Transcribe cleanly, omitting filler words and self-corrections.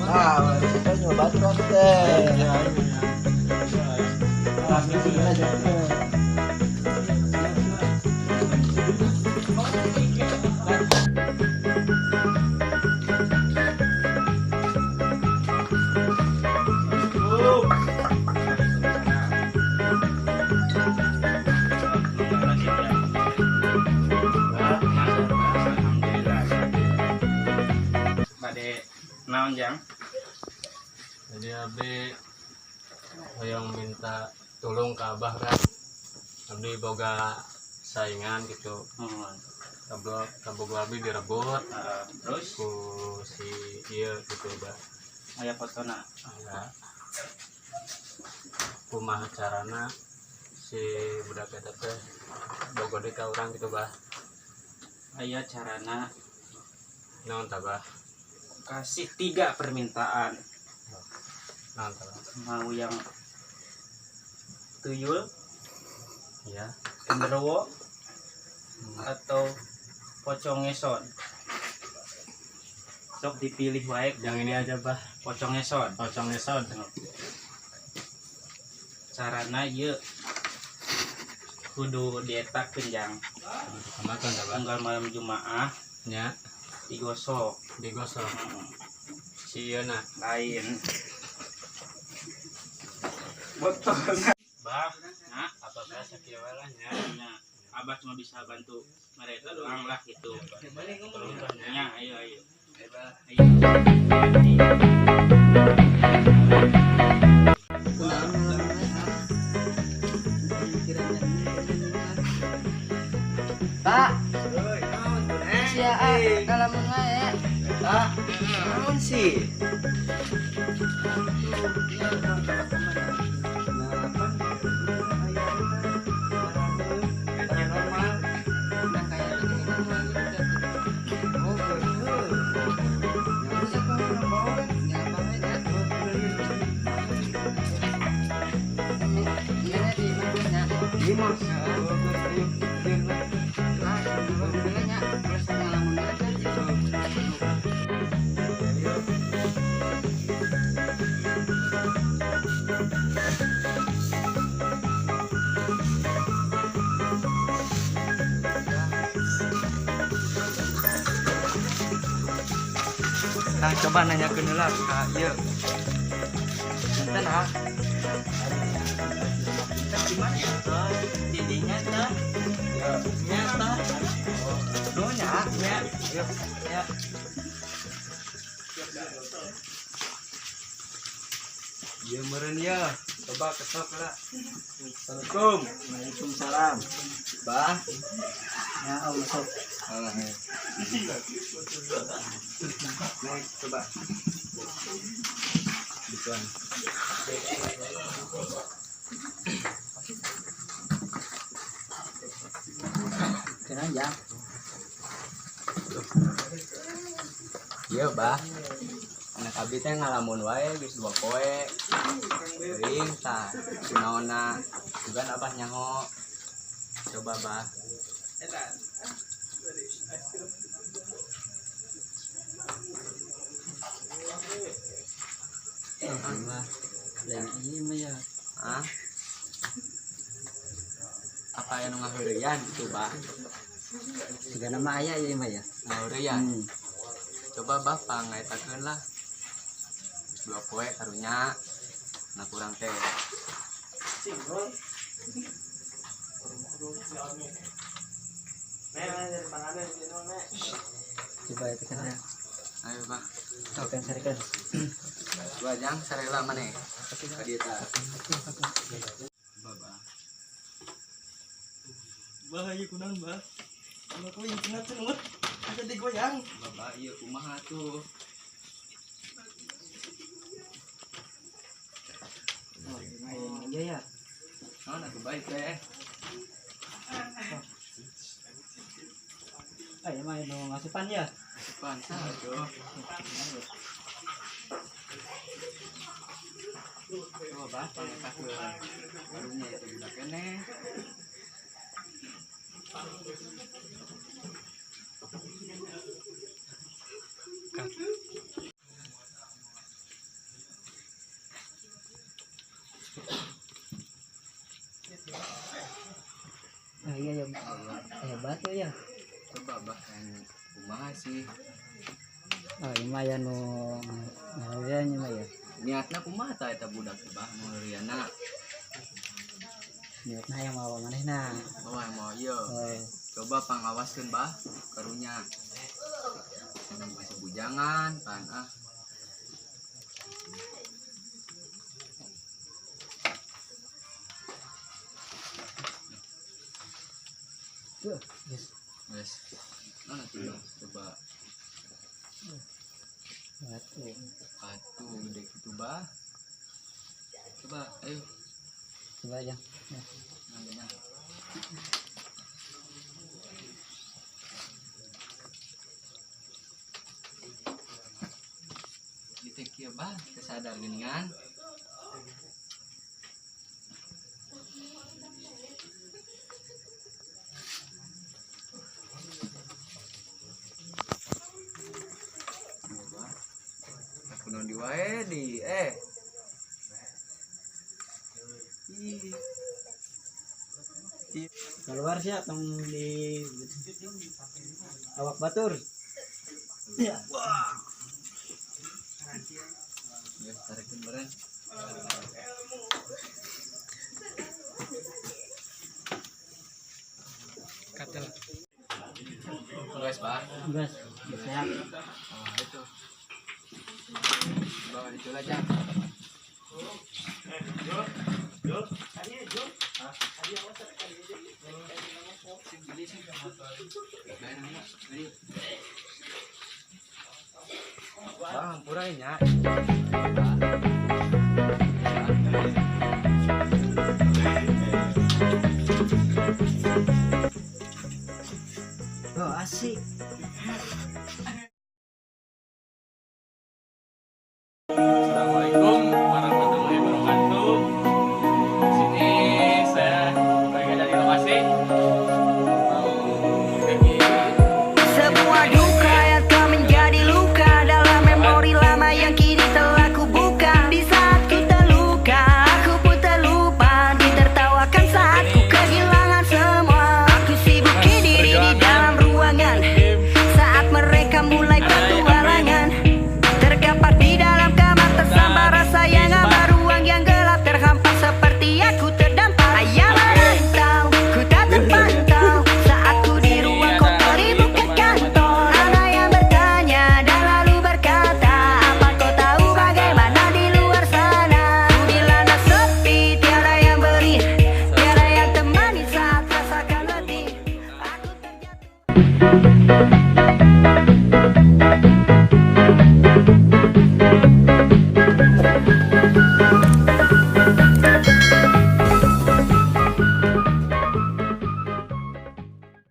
Ah, kita nyoba terus teh. Ah, Bade naon, Jang? Jadi abdi hoyong minta tolong ke abah kan. Abdi boga saingan gitu. Oh, Kabogoh abdi direbut terus ku si ieu gitu, bah. Aya fotona? Ya. Kumaha carana si budak eta teh bogo deui ka urang gitu, bah? Aya carana. Naon tah, bah? Kasih tiga permintaan. Naon tah, bah? Mau yang tuyul, genderuwo, atau pocong ngesot? Sok dipilih wae. Yang ini aja, bah. Pocong ngesot. Pocong ngesot. Carana ieu, kudu dietakeun, Jang. Kumaha tah, bah? Unggal malam Jumaah digosok. Digosok. Si ieu na? Lain, botol, bah. Nah. Apa biasa kieu we lah nya. Nya, abah cuma bisa bantu mereka doang lah gitu. Tolong, bah, nya. Nya, ayo ayo ayo. Kunaon ngalamun ah? Pikirannya ini. Pak, sia ah, ngalamun wae. Ah, naon sih? Iya, urang teman-teman. Nah, pan aya paranormal. Nah, kayak gini kan moal gitu dah. Oh, bener. Terus apa urang bawa kan? Ya apa we nya. Iya di mana nya? Dimas. Oh, ayo, ayo, Lah, urang dulu nya. Terus ngalamun aja. Ayo. Nah, coba nanya ke heula ka ieu. Punten ah. Punten, di mana ya? Tidinya tah. Ya, Nya tah. oh, nya. Nya. Ayo. Ya. Iya meureun ya. Coba kesok lah. Assalamualaikum. Waalaikumsalam. Bah. Ya Allah, sok. Alah, ya. Naik coba. Bituan. Kenapa ya? Iya, bah. Anak abdi teh ngalamun wae geus 2 poe. Teuing tah kunaonna. Bukan abah nyaho. Coba, bah. Ah, Lain ieu mah ya. ah. Apa anu ngaheureyan itu, bah? Sigana mah aya ieu mah ya. Ngaheureyan. Hmm. Coba bah pangaetakeun lah. Geus 2 poe karunya. Nah, kurang teh. Coba itu kan ya. Ayo, bah. Sarikan sarikan. Coba jang sarela maneh. Ka dieu tah. Coba, bah. Bah, ieu kunaon, bah? Anu ku intina cenut. Asa digoyang. Bapak, iya kumaha tuh? Oh, iya ya. Naon atuh baik teh? Ah, ieu mah nu ngasupan ya. Asupan saha tuh? Coba bah, pangetakeun. Karunya itu budak keneh. Iya ya, eh batu ya. Coba bah yang kumaha sih? Oh, ini mah ya nu ngahurian ini mah ya. Niatna kumaha tah eta budak teh bah nu heuriana? Niatna yang mau manehna. Oh, mau ieu. Oh, Coba pangawaskeun bah karunya. Emang masih bujangan pan ah. tuh, geus. Geus. Mana tuh Bah? Coba Batu. batu gede gitu bah. Coba ayo Coba aja. Ya. ngambilnya. Gitu kieu bah, teu sadar geuningan. Iya, Bah. Aku naon di wae di eh. Ih. Keluar sih tong di awak batur. Ya. Ya, tarikin beren. Katel. Guys, Pak. Geus, geus sehat. Oh, itu. Bawa itu aja. Bang, hampura nya. Oh, asik.